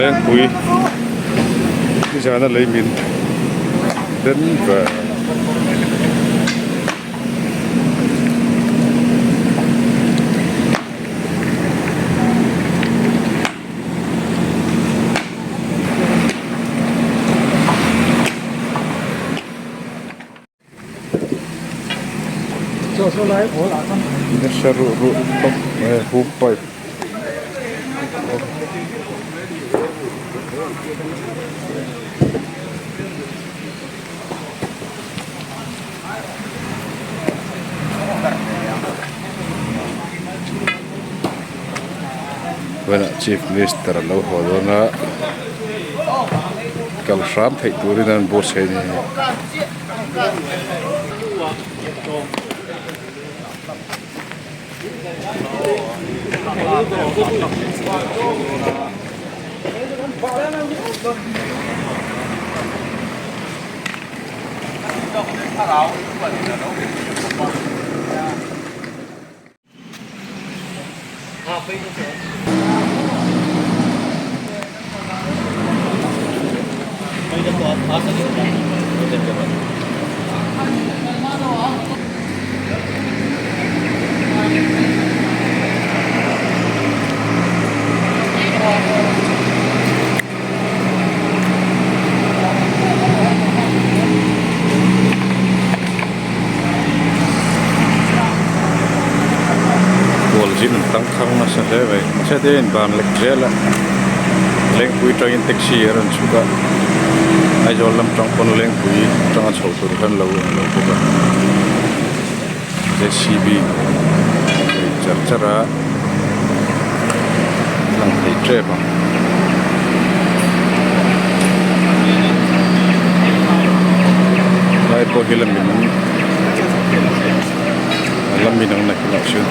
Lengpui nizana lei min Denver. Nasa ruh ruh khawp mai hoop pipe tunah chief minister a lo haw dawn a kal hram theih turin an buatsaih a ni. Kawlzin an tangkhang nasa hle mai mahse te in ban lek zel a Lengpui tangin taxi a rawn chhuk a Aizawl lam tang pawn Lengpui atanga chho tur khan lo awm lo bawk a J C B a ri char char a lang thei tep ang. Lai pawh hi la min la min ang nakin ah chuan.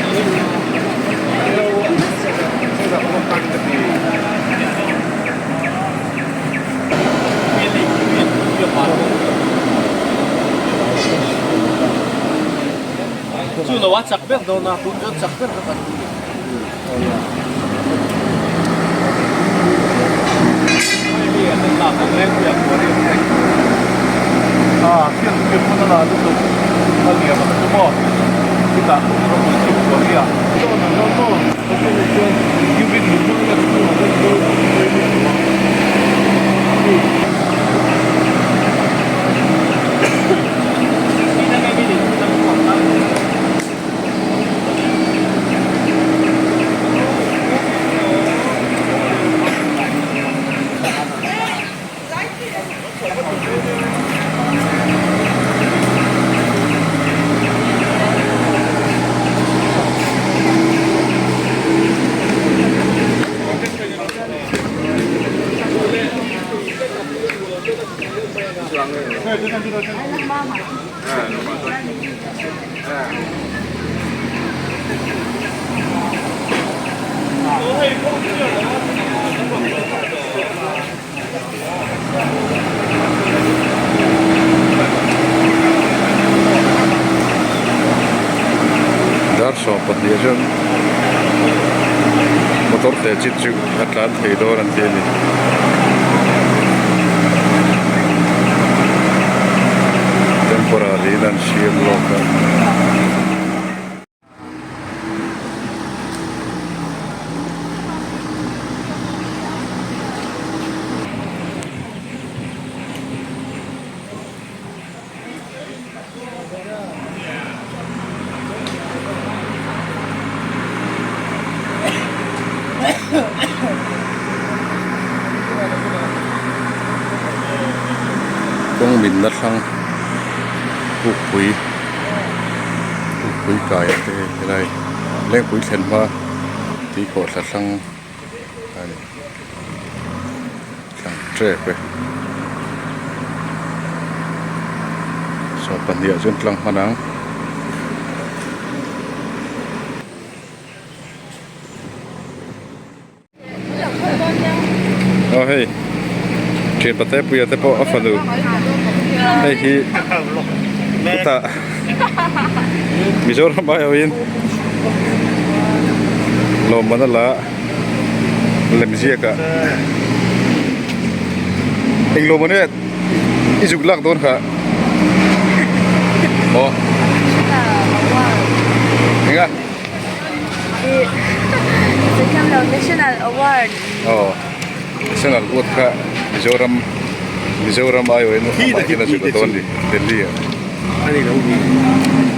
Dar 12 chuan motor te chin chu a tlan thei dawn an ti a ni. Temporary in an siam lawk a. Kawng min la thlang pukpui pukpui kai te hei helai lengpui thlen hma tui khawh thla thlang a ni thlang tep e saw pahnih ah chuan tlang hman ang. Aw hei thian pate puia te pawh a fanu hei hi chutah Mizoram aiawhin lawmman a la lemziak ah. Englo maw nge i zuk lak dawn kha maw? Enga? National Award. Aw National Award kha Mizoram Mizoram aiawhin amah hian a zuk a dawn ni Delhi ah. Ani lo ni.